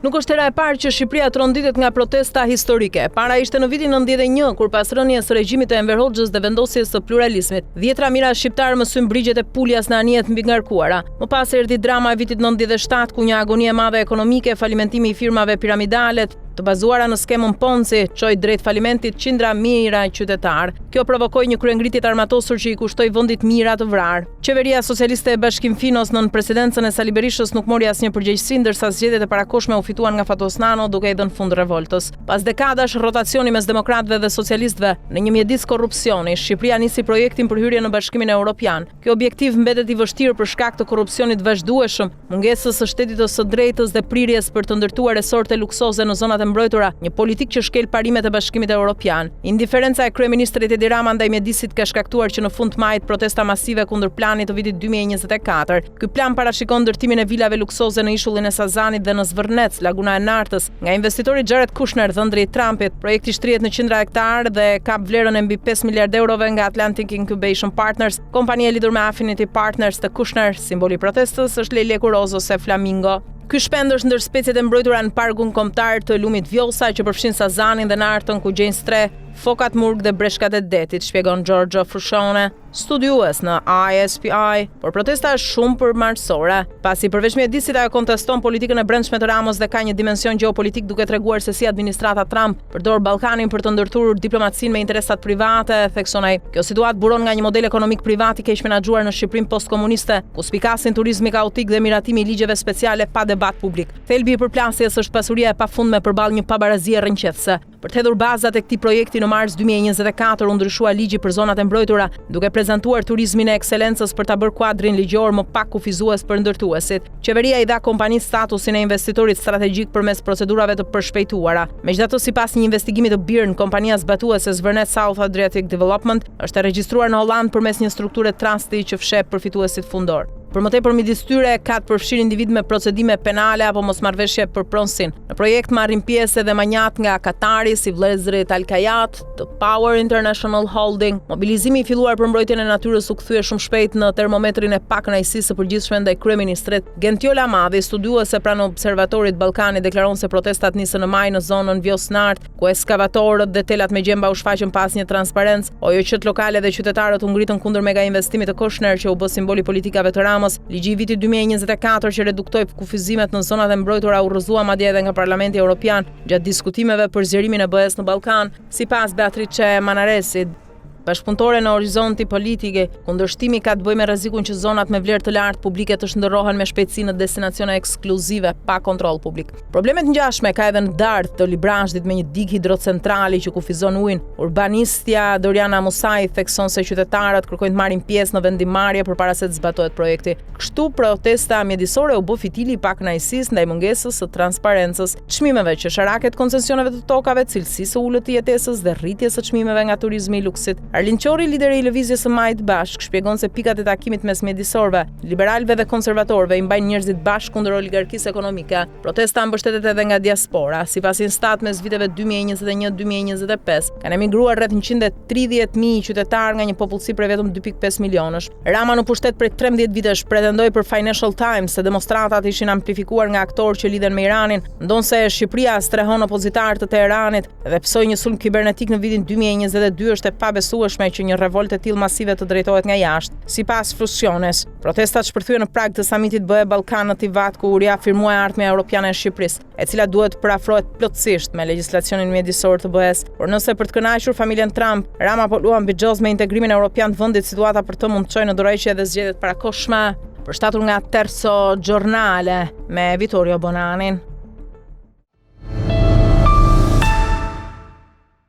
Nuk është hera e parë që Shqipëria tronditet nga protesta historike. E para ishte në vitin 91, kur pas rënies së regjimit të Enver Hoxhës dhe vendosjes së pluralizmit, dhjetra mijëra shqiptarë mësynë brigjet e Puljas në anije të mbingarkuara. Më pas erdhi drama e vitit 97, ku një agoni e madhe ekonomike, falimentimi i firmave piramidale, të bazuara në skemën Ponzi, çoi drejt falimentit qindra mijëra qytetarë. Kjo provokoi një kryengritje të armatosur që i kushtoi vendit mijëra të vrarë. Qeveria socialiste e Bashkim Finos nën presidencën e Sali Berishës nuk mori asnjë përgjegjësi, ndërsa zgjedhjet e parakohshme u fituan nga Fatos Nano duke i dhënë fund revoltës. Pas dekadash rotacioni mes demokratëve dhe socialistëve, në një mjedis korrupsioni, Shqipëria nisi projektin për hyrje në Bashkimin Europian. Ky objektiv mbetet i vështirë për shkak të korrupsionit të vazhdueshëm, mungesës së shtetit të së drejtës dhe prirjes për të ndërtuar resorte luksoze në zonat e mbrojtura, një politikë që shkel parimet e Bashkimit Europian. Indiferenca e kryeministrit Edi Rama ndaj mjedisit ka shkaktuar që në fund të majit protesta masive kundër planit të vitit 2024. Ky plan parashikon ndërtimin e vilave luksoze në ishullin e Sazanit dhe në Zvërnec, Laguna e Nartës, Nga investitori Jared Kushner, dhëndri i Trumpit, projekti shtrihet në qindra hektarë dhe kap vlerën e mbi 5 miliardë eurove nga Atlantic Incubation Partners, kompani e lidhur me Affinity Partners të Kushner. Simboli i protestës është lejleku rozë ose flamingo. Ky shpend është ndër speciet e mbrojtura në Parkun Kombëtar të Lumit Vjosa, që përfshin Sazanin dhe Nartën, ku gjejnë strehë fokat murg dhe breshkat e detit, shpjegon Giorgio Fruscione. studiues në ISPI, por protesta është shumë përmasore, pasi përveç mjedisit ajo konteston politikën e brendshme të Ramës dhe ka një dimension gjeopolitik duke treguar se si administrata Trump përdor Ballkanin për të ndërthurur diplomacinë me interesat private, thekson ai. Kjo situatë buron nga një model ekonomik privat i keqmenaxhuar në Shqipërinë postkomuniste, ku spikasin turizmi kaotik dhe miratimi i ligjeve speciale pa debat publik. Thelbi i përplasjes është pasuria e pafundme përballë një pabarazie rrëqethëse. Për të hedhur bazat e këtij projekti në mars 2024 u ndryshua ligji për zonat e mbrojtura, duke prezantuar turizmin e ekselencës për ta bërë kuadrin ligjor më pak kufizues për ndërtuesit. Qeveria i dha kompanisë statusin e investitorit strategjik përmes procedurave të përshpejtuara. Megjithatë, sipas një investigimi të BIRN, kompania zbatuese Zvërnec South Adriatic Development është e regjistruar në Hollandë përmes një strukture trusti që fsheh përfituesit fundorë. Për më tepër midis tyre ka të përfshirë individë me procedime penale apo mosmarrëveshje për pronësinë. Në projekt marrin pjesë edhe manjatë nga Katari, si vëllezërit Al-Khayyat, të Power International Holding. Mobilizimi i filluar për mbrojtjen e natyrës u kthye shumë shpejt në termometrin e pakënaqësisë së përgjithshme ndaj kryeministrit. Gentiola Madhi, studiuese pranë Observatorit Ballkani, deklaron se protestat nisën në maj në zonën Vjosë-Nartë, ku eskavatorët dhe telat me gjemba u shfaqën pa asnjë transparencë. OJQ-të lokale dhe qytetarët u ngritën kundër megainvestimit të Kushner që u bë simbol i politikave të Ramës. Ligji i vitit 2024 që reduktoi kufizimet në zonat e mbrojtura u rrëzua madje edhe nga Parlamenti Europian gjatë diskutimeve për zgjerimin e BE-së në Ballkan, sipas Beatrice Manaresit. Bashkëpunëtore në Orizzonti Politici, kundërshtimi ka të bëjë me rrezikun që zonat me vlerë të lartë publike të shndërrohen me shpejtësi në destinacione ekskluzive pa kontroll publik. Probleme të ngjashme ka edhe në Dardhë të Librazhdit me një digë hidrocentrali që kufizon ujin. Urbanistja Doriana Musaj thekson se qytetarët kërkojnë të marrin pjesë në vendimmarrje përpara se të zbatohet projekti. Kështu protesta mjedisore u bë fitili i pakënaqësisë ndaj mungesës së transparencës, çmimeve qesharake të koncesioneve të tokave, cilësisë së ulët të jetesës dhe rritjes së çmimeve nga turizmi i luksit. Arlind Qorri, lideri i lëvizjes së majtë Bashkë, shpjegon se pikat e takimit mes mjedisorëve, liberalëve dhe konservatorëve i mbajnë njerëzit bashkë kundër oligarkisë ekonomike. Protesta mbështetet edhe nga diaspora. Sipas Instat, mes viteve 2021-2025, kanë emigruar rreth 130.000 qytetarë nga një popullsi prej vetëm 2.5 milionësh. Rama në pushtet prej 13 vitesh pretendoi për Financial Times se demonstratat ishin amplifikuar nga aktorë që lidhen me Iranin, ndonëse Shqipëria strehon opozitarë të Teheranit dhe pësoi një sulm kibernetik në vitin 2022 është e pabesueshme që një revoltë e tillë masive të drejtohet nga jashtë. Sipas Frusciones, protestat shpërthyen në prag të samitit BE Ballkan në Tivat ku u riafirmua e ardhmja europiane e Shqipërisë. e cila duhet të përafrohet plotësisht me legjislacionin mjedisor të BE-së. Por nëse për të kënaqur familjen Trump, Rama po luan bixhoz me integrimin europian të vendit, situata për të mund të çojë në dorëheqje dhe zgjedhje të parakohshme. Përshtatur nga Terzo Giornale me Vittorio Bonanin.